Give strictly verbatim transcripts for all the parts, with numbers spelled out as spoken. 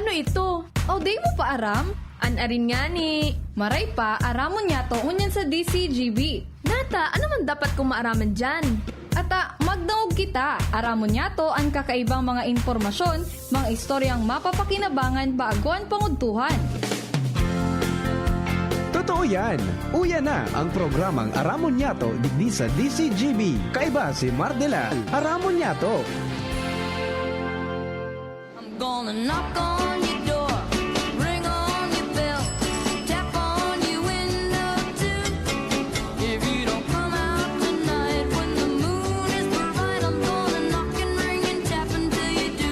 Ano ito? O, di mo pa aram? An arin ngani. Maray pa, aramon niyato ngunyan sa D C G B. Nata, ano man dapat kong maaraman diyan? Ata, magdangog kita. Aramon niyato an kakaibang mga impormasyon, mga istoryang mapapakinabangan bago an pangudtuhan. Totoo yan! Uya na ang programang Aramon Niyato digdi sa D C G B. Kaiba si Mardela. Aramon Niyato! I'm gonna knock on your door, ring on your bell, tap on your window too. If you don't come out tonight when the moon is bright, I'm gonna knock and ring and tap until you do.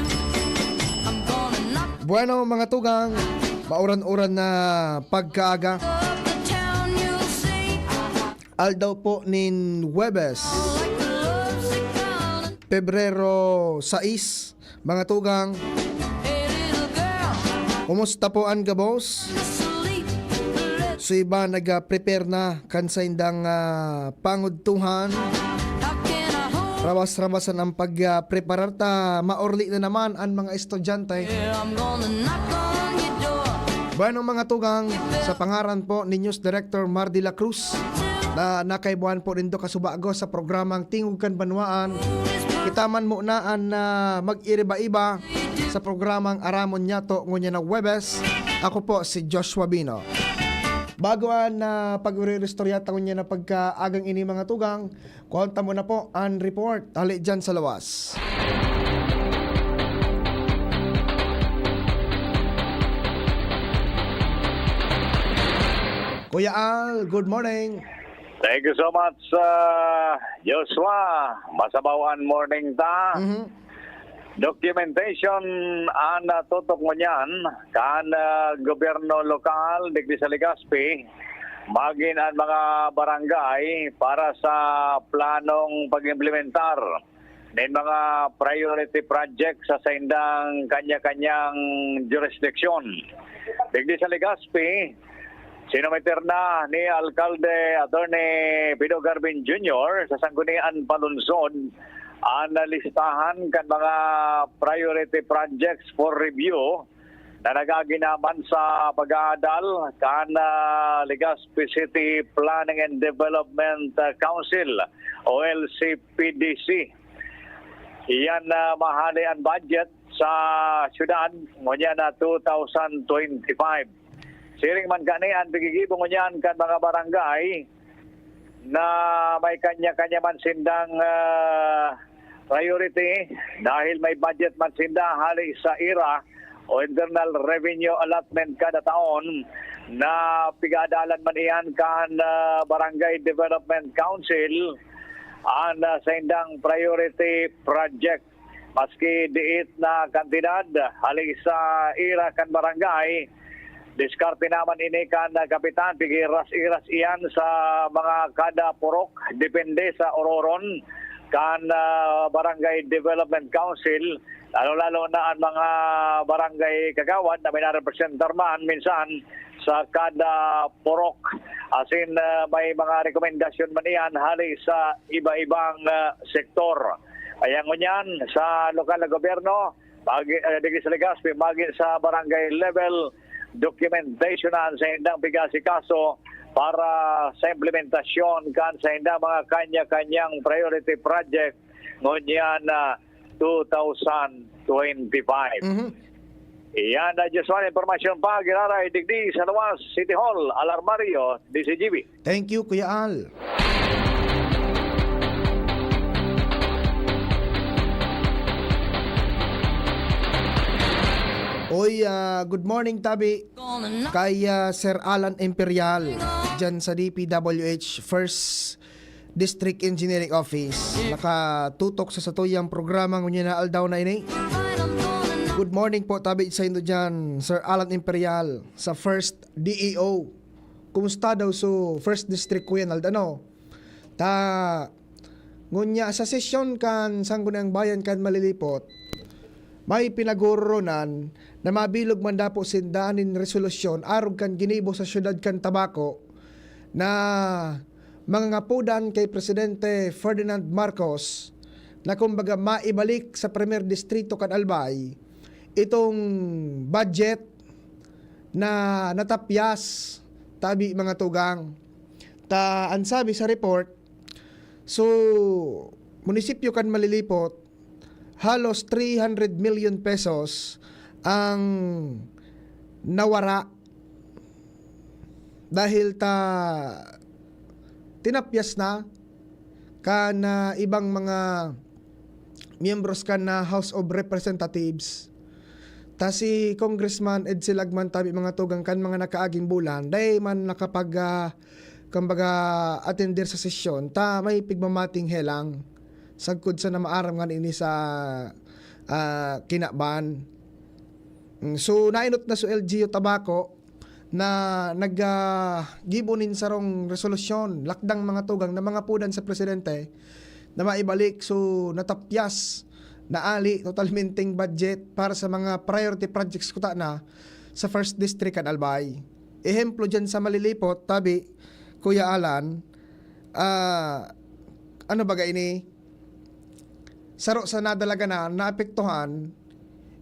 I'm gonna knock Bueno, mga tugang, mauran-uran na pagkaaga. up the town, you'll see. Aldaw po nin Huwebes, Like a lovesick town, Pebrero sais, mga tugang. hey little girl, Kumusta po an gabos? asleep. So iba nag-prepare na kan saindang ah, pangudtuhan. How can I hold? Rawas-rawasan ang pagpreparar ta maorli na naman an mga estudyante. Yeah, I'm gonna knock on your door. Bueno, mga tugang, sa pangaran po ni News Director Mar de la Cruz, na nakaibuhan po nindo kasubago sa programang Tingog kan Banwaan. Kita man muna an ah, mag-iriba-iba sa programang Aramon Niyato ngunyan na Huwebes. Ako po si Joshua Bino. Bago an ah, pag-iriristorya ta ngunyan na pagkaagang ini, mga tugang, kuhaan ta muna po an report hali dyan sa lawas. Kuya Al, good morning. Thank you so much, uh, Joshua. Masabaw an morning ta. Mhm. Documentation an natutok ngunyan kan uh, gobyerno lokal digdi sa Legazpi, magin an mga barangay para sa planong pag-implementar nin mga priority project sa saindang kanya-kanyang jurisdiksyon. Digdi sa Legazpi, sinumiter na ni Alkalde Attorney Pido Garvin Junior sa Sanggunian Palunsod an listahan kan mga priority projects for review na nagaginaman sa pag-aadal kan ah, Legazpi City Planning and Development ah, Council o L C P D C. Iyan na mahali an budget sa syudad ngunyan na two thousand twenty-five. Siring man kani an pigigibo ngunyan kan mga barangay na may kanya-kanya man sindang ah, priority dahil may budget man sinda hali sa ira o internal revenue allotment kada taon na pigadalan man iyan kan ah, Barangay Development Council an ah, saindang priority project. Maski diit na kantidad hali sa ira kan barangay, diskarte naman ini kan kapitan, pigiras-iras iyan sa mga kada purok, depende sa ororon kan ah, Barangay Development Council, lalo-lalo na ang mga barangay kagawad na may narepresentar man minsan sa kada purok. Asin ah, may mga rekomendasyon man iyan hali sa iba-ibang ah, sektor. Kaya ngunyan, sa lokal na gobyerno, magi, uh, digdi sa Legazpi, magi sa barangay level, documentation na sa indang pig-asikaso para sa implementasyon kan sa indang mga kanya-kanyang priority project ngunyan na two thousand twenty-five. Mhm. Iyan na Diyos man impormasyon pa, giraray digdi sa Luwas City Hall, Alarmario, D C G B. Thank you, Kuya Al. Oy, ah, good morning, Tabi. Kay ah, Sir Alan Imperial, dyan sa D P W H First District Engineering Office. Nakatutok sa satuyang programa ngunyan na aldaw na ini. Good morning po, tabi sa indo dyan, Sir Alan Imperial, sa First D E O. Kumusta daw so First District, Kuya Nald? Ano? Ta, ngunya sa sesyon kan Sangguniang Bayan kan Malilipot, may pinaguroronan na mabilog man dapo sinda nin resolusyon arog kan ginibo sa siyudad kan Tabaco na mangangapodan kay Presidente Ferdinand Marcos na kumbaga maibalik sa Primer Distrito kan Albay itong budget na natapyas, tabi, mga tugang. Ta, ang sabi sa report, so, munisipyo kan Malilipot, halos three hundred million pesos ang nawara dahil ta tinapyas na kan, ah, ibang mga miyembros kan, ah, House of Representatives. Ta si Congressman Edsel Agman, tabi, mga tugang, kan mga nakaaging bulan, dai man nakapag, ah, kumbaga, atender sa sesyon, ta may pigmamating helang sagkod sa namaaram nga ini sa, ah, kinaban. Mm, so, nainot na so L G U Tabaco na nag, ah, gibo nin sarong resolusyon, lakdang, mga tugang, na mga pudan sa presidente na maibalik. So, natapyas, naali totalmenteng budget para sa mga priority projects kuta na sa First District kan Albay. Ehemplo diyan sa Malilipot, tabi, Kuya Alan, ah, ano baga ini? Saro sa nadalaga na naapektuhan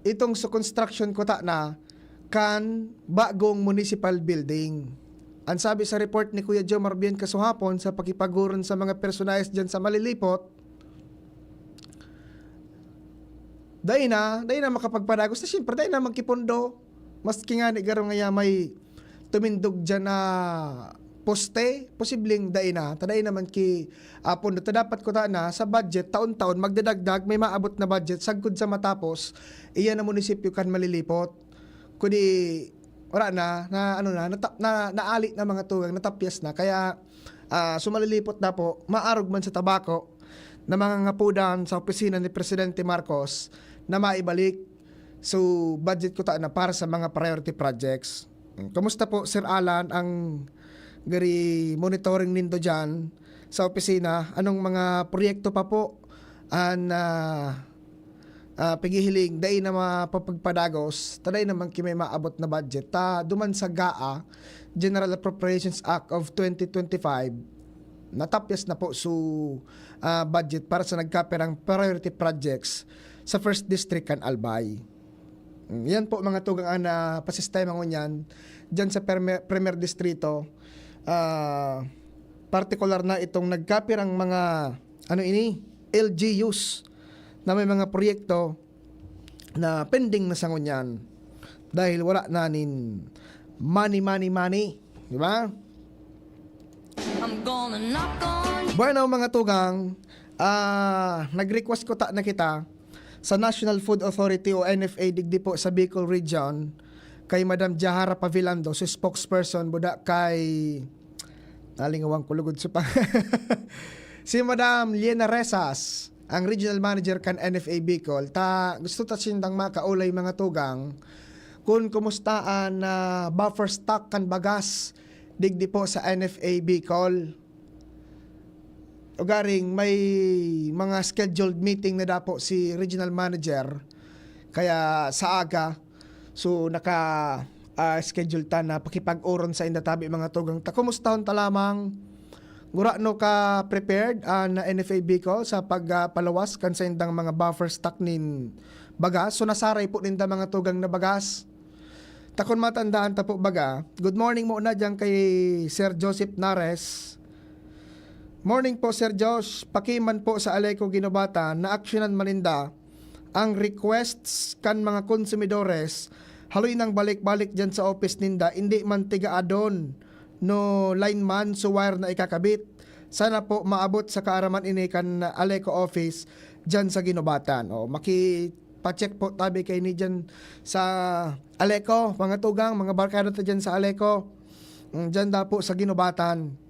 itong sa construction kuta na kan bagong municipal building. Ang sabi sa report ni Kuya Jomar Bien kasuhapon sa pakipag-order sa mga personahes diyan sa Malilipot, dai na, dai na makapagpadagos. Na siyempre, dai na magkipondo. Maski nga ni garo ngaya may tumindog diyan na poste, posibleng dai na. Ta dai naman ki, ah, pondo. Ta dapat kuta na sa budget, taon-taon, magdadagdag, may maabot na budget, sagkod sa matapos, iyan na munisipyo kan Malilipot. Kundi, wala na, na ano na, nata-, na, naali na, mga tugang, natapyas na. Kaya, ah, so Malilipot na po, maarog man sa Tabaco, na mga ngapudan sa opisina ni Presidente Marcos na maibalik so budget kuta na para sa mga priority projects. Kumusta po, Sir Alan, ang gari monitoring nindo diyan sa opisina? Anong mga proyekto pa po an, ah, ah, pighihiling dai na mapapagpadagos, ta dai naman ki may maabot na budget? Ta duman sa GAA, General Appropriations Act of twenty twenty-five, natapyas na po so, ah, budget para sa nagkapirang priority projects sa First District kan Albay. Mm, yan po, mga tugang, ang napasistema ngunyan dyan sa Perme-, Primer Distrito. Ah, partikular na itong nagkapirang mga, ano ini, L G Us na may mga proyekto na pending na sa ngunyan dahil wala na nin money, money, money. Di ba? I'm gonna knock on you. Bueno, mga tugang, ah, nag-request kuta na kita sa National Food Authority o N F A digdi po sa Bicol Region, kay Madam Jahara Pavilando, si spokesperson, buda kay, nalingawan ko lugod sa pa-, si Madam Liena Resas, ang regional manager kan N F A Bicol. Ta, gusto ta sindang makaulay, mga tugang, kun kumusta an, ah, buffer stock kan bagas digdi po sa N F A Bicol. Ugaring may mga scheduled meeting na dapo si regional manager, kaya sa aga, so, naka, ah, schedule ta na pakipag-oron sa inda tabi, mga tugang ta. Kumustahon ta lamang? Gurano ka prepared an N F A Bicol sa pag, ah, palawas kan saindang mga buffer stock nin bagas? So, nasaray po ninda, mga tugang, na bagas. Ta kun matandaan ta po baga, good morning muna diyan kay Sir Joseph Nares. Morning po, Sir Josh. Pakiman po sa Aleco Guinobatan, naaksyonan man ninda ang requests kan mga konsumidores, haloy nang balik-balik diyan sa office ninda, hindi man tiga adon, no lineman, so wire na ikakabit. Sana po maabot sa kaaraman ini kan Aleco office diyan sa Guinobatan. O, maki-, pa-check po tabi kaini diyan sa Aleco, mga tugang, mga barkada ta diyan sa Aleco. Mm, diyan dapo sa Guinobatan,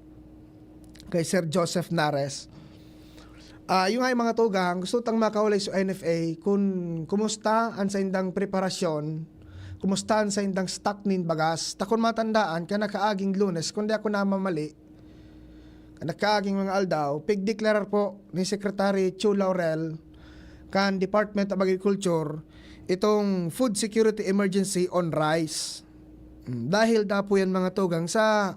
kay Sir Joseph Nares. Ah, yung ay, mga tugang, gusto tang makaulay sa N F A kun kumusta an saindang preparasyon, kumusta an saindang stock nin bagas. Ta kun matandaan, kan nakaaging Lunes, kun di ako namamali, kan nakaaging mga aldaw, pigdeklarar po ni Secretary Chu Laurel kan Department of Agriculture itong food security emergency on rice. Mm, dahil dapo yan, mga tugang, sa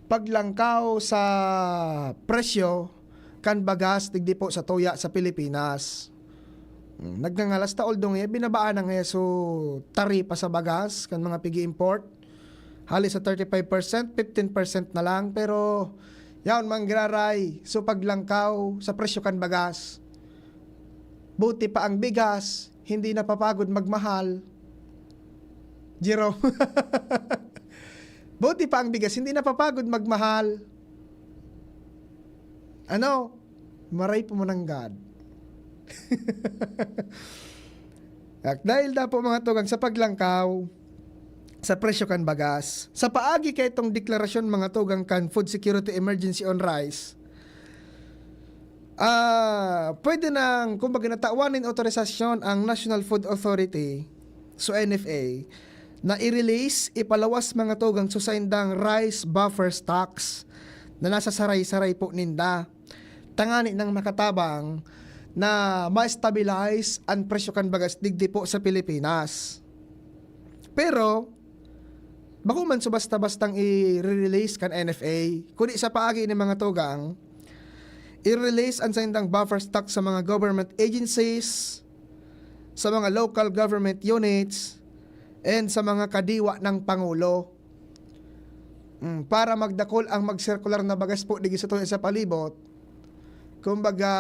paglangkaw sa presyo kan bagas digdi po sa tuya sa Pilipinas. Mm, nagngangalas ta, although ngaya binabaan na ngaya so taripa sa bagas kan mga pig-i-import. Hali sa thirty-five percent, fifteen percent na lang, pero yaon manggiraray so paglangkaw sa presyo kan bagas. Buti pa ang bigas, hindi napapagod magmahal. Jerome. Buti pa ang bigas, hindi napapagod magmahal. Ano? Maray pa mananggad. At dahil na po, mga tugang, sa paglangkaw sa presyo kan bagas, sa paagi kaitong deklarasyon, mga tugang, kan Food Security Emergency on Rice, ah, pwede nang, kumbaga, natawan nin otorisasyon ang National Food Authority, so N F A, na i-release, ipalawas, mga tugang, so saindang rice buffer stocks na nasa saray-saray po ninda, tangani nang makatabang na ma-stabilize an presyo kan bagas digdi po sa Pilipinas. Pero, bako man so basta-bastang i-release kan N F A, kundi sa paagi ni, mga tugang, i-release an saindang buffer stock sa mga government agencies, sa mga local government units, and sa mga kadiwa ng Pangulo. Mm, para magdakol ang magsirkular na bagas po digdi sa tuya sa palibot, kumbaga,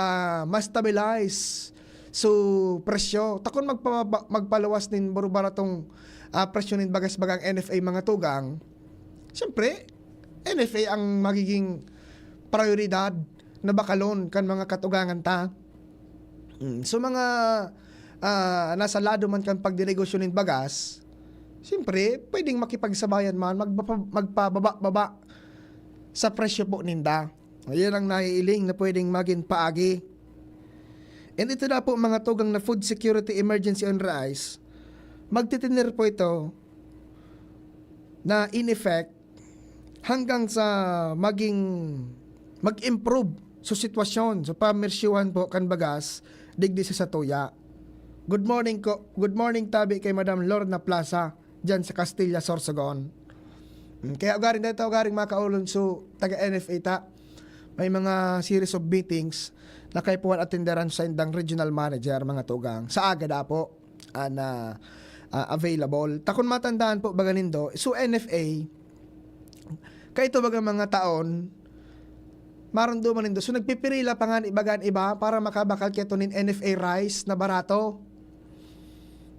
ma-stabilize so presyo. Takon magpababa, magpaluwas nin barubaratong, ah, presyo nin bagas bagang N F A, mga tugang. Siyempre, N F A ang magiging prioridad na bakalon kan mga katugangan ta. Mm, so, mga, ah, nasa lado man kan pagdinegosyo nin bagas, siyempre, pwedeng makipagsabayan man, magpapa-, magpababa-baba sa presyo po ninda. Ayan ang naiiling na pwedeng magin paagi. And ito na po, mga tugang, na Food Security Emergency on Rice, magtitiner po ito na in effect hanggang sa maging, mag-improve so sitwasyon, so pamirsyohan po kan bagas digdi sa satuya. Good morning ko, good morning tabi kay Madam Lorna Plaza diyan sa Castilla, Sorsogon. Mm, kaya ugaring dito, ugaring makaulon so taga N F A ta. May mga series of meetings na kaipuhan atenderan sa indang regional manager, mga tugang. Sa aga dapo, ah, na, ah, available. Takon matandaan po, baga nindo, so N F A, kaito baga mga taon, marunduman nindo. So, nagpipirila pa nga ni baga an iba para makabakal kaito nin N F A rice na barato.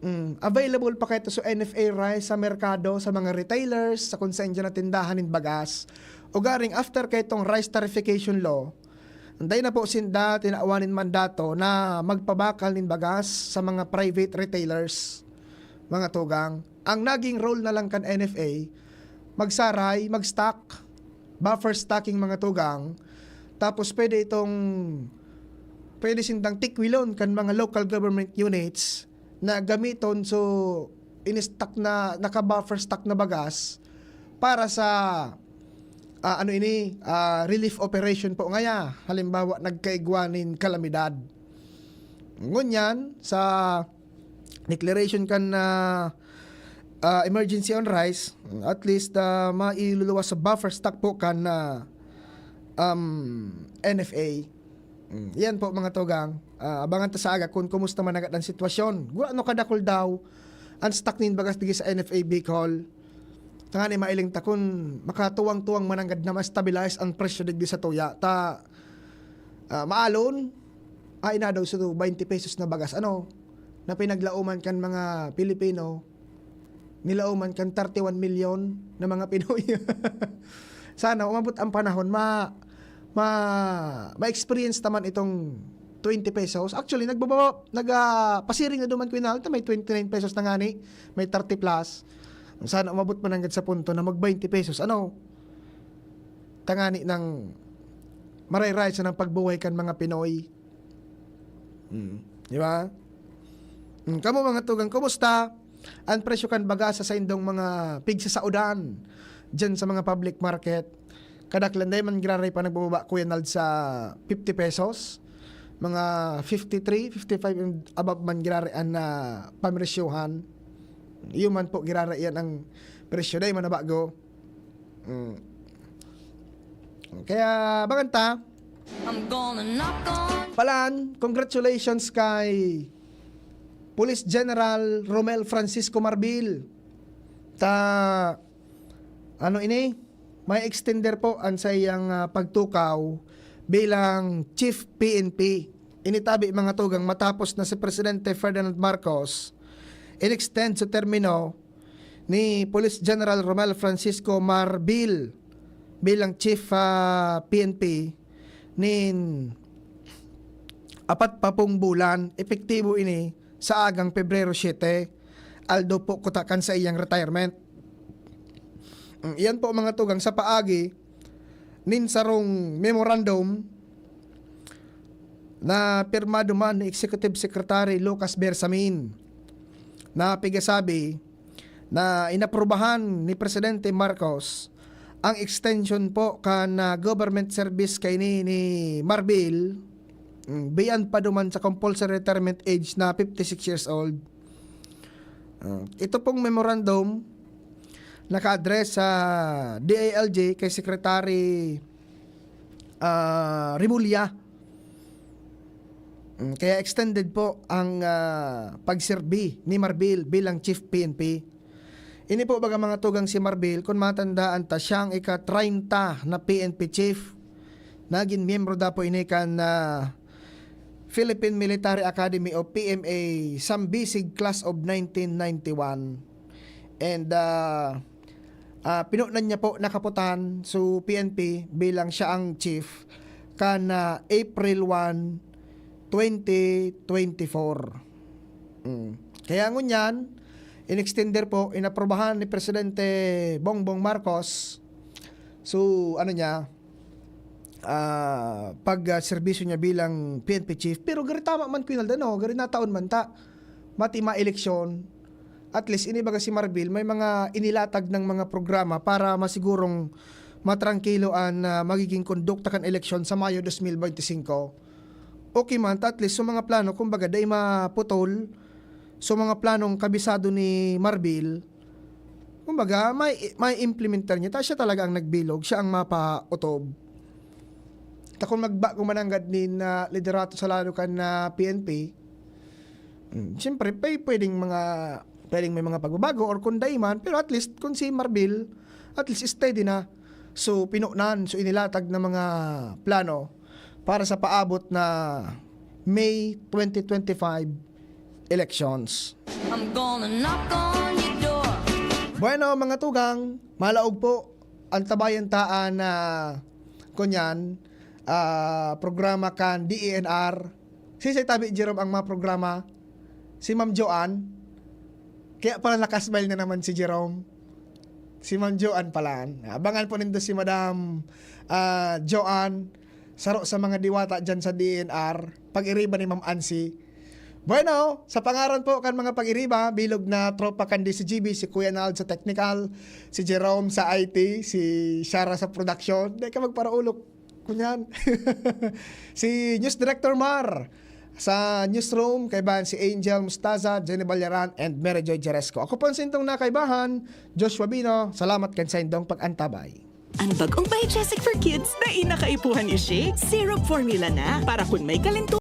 Mm, available pa kaito so N F A rice sa merkado, sa mga retailers, sa kung saan dyan na tindahan nin bagas. Ugaring after kaitong rice tarification law, anday na po sinda tinawan nin mandato na magpabakal nin bagas sa mga private retailers, mga tugang. Ang naging role na lang kan N F A, magsaray, mag-stock, buffer stocking, mga tugang. Tapos pwede itong, pwede sindang tikwilon kan mga local government units na gamiton, so, in-stock na, naka-buffer stock na bagas para sa, ah, ano ini, ah, relief operation po ngaya. Halimbawa, nagkaigwa nin kalamidad. Ngunyan, sa declaration kan, ah, ah, emergency on rice, at least, ah, mailuluwas sa buffer stock po kan, ah, um, N F A. Mm, yan po, mga tugang. Ah, abangan ta sa aga kung kumusta man agad ang sitwasyon. Gurano kadakul daw ang stock nin bagas digdi sa N F A Bicol. Tangani mailing ta kun makatuwang-tuwang mananggad na ma-stabilize ang presyo digdi sa tuya. Ta, ah, maalon, ay na daw sa twenty pesos na bagas, ano, na pinaglaoman kan mga Pilipino, nilaoman kan thirty-one million na mga Pinoy. Sana umabot ang panahon, ma-, ma-, ma-experience naman itong twenty pesos. Actually, nagbababa, nag, ah, pasiring na duman, Kuya Nal, may twenty-nine pesos na ngani, may thirty plus. Sana umabot man hanggang sa punto na mag twenty pesos. Ano? Tangani ng maray-ray sa ng pagbuhay kan mga Pinoy. Hmm. Di ba? Hmm. Kamo, mga tugang, kumusta ang presyo kan bagas sa saindong mga pigsasaodan diyan sa mga public market? Kadaklan dai man giraray pa nagbababa, Kuya Nald, sa fifty pesos. Mga fifty-three, fifty-five and above man giraray an, ah, pamiresyohan. Iyo man po, giraray yan ang presyo. Dai man nabago. Mm. Kaya, abangan ta. I'm gonna knock on Palan, congratulations kay Police General Romel Francisco Marbil. Ta, ano ini? May extender po ang sa iyang, ah, pagtukaw bilang Chief P N P. Ini tabi, mga tugang, matapos na si Presidente Ferdinand Marcos in-extend sa termino ni Police General Romel Francisco Marbil bilang Chief, ah, P N P nin apat pa pong bulan. Epektibo ini sa agang Pebrero siete, aldo po kuta kan sa iyang retirement. Mm, iyan po, mga tugang, sa paagi nin sarong memorandum na pirmado man ni Executive Secretary Lucas Bersamin, na pigasabi na inaprubahan ni Presidente Marcos ang extension po kan, ah, government service kaini ni Marbil, mm, beyond pa duman sa compulsory retirement age na fifty-six years old. Ah, ito pong memorandum naka-address sa D I L G kay Secretary, ah, Remulla. Mm, kaya extended po ang, ah, pagserbi ni Marbil bilang Chief P N P. Ini po, baga, mga tugang, si Marbil, kun matandaan ta, siya ang ika-treinta na P N P chief. Nagin miyembro da po ini kan, ah, Philippine Military Academy o P M A Sambisig Class of nineteen ninety-one. And, ah, ah, pinunan niya po nakaputan so P N P bilang siya ang chief kan, ah, April one, twenty twenty-four. Mm. Kaya ngunyan, in-extender po, inaprubahan ni Presidente Bongbong Marcos. So, ano niya, ah, pag, ah, serbisyo niya bilang P N P chief. Pero gari tama man, Kuya Naldo, no? Gari nataon man ta. Mati ma-eleksyon. At least, ini baga si Marbil, may mga inilatag ng mga programa para masigurong matrangkilo an, ah, magiging kondukta kan eleksyon sa Mayo dos mil bente singko. Okay man ta, at least, so mga plano, kumbaga, dai maputol. So mga planong kabisado ni Marbil, kumbaga, may, may implementar niya. Ta siya talaga ang nagbilog, siya ang mapautob. Ta kung magbago mananggad nin, ah, liderato sa lalo kan na P N P, mm, siyempre, pwe-, pwedeng mga, pwedeng may mga pagbabago or kung dai man, pero at least, kung si Marbil, at least steady na. So, pinunan, so inilatag na mga plano para sa paabot na May twenty twenty-five elections. I'm gonna knock on your door. Bueno, mga tugang, malaog po ang tabayan taan na, kunyan, ah, programa kan D E N R. Sisay tabi, Jerome, ang mga programa? Si Ma'am Joanne? Kaya pala nakasmile na naman si Jerome. Si Ma'am Joanne pala. Abangan po nindo si Madam, ah, Joanne, saro sa mga diwata dyan sa D E N R, pag-iriba ni Ma'am Ansi. Bueno, sa pangaran po kan mga pag-iriba, bilog na tropa kan D C G B, si Kuya Nald sa technical, si Jerome sa I T, si Shara sa production. Di ka magparaulok. Kunyan. Si News Director Mar sa newsroom, kaibahan si Angel Mustaza, Jenny Ballaran, and Mary Joy Jeresco. Ako po ang sintong nakaibahan, Joshua Bino. Salamat kan saindong pag-antabay. Ang bagong Biogesic for Kids na inakaipuhan ni Shake, syrup formula na. Para kun may kalinto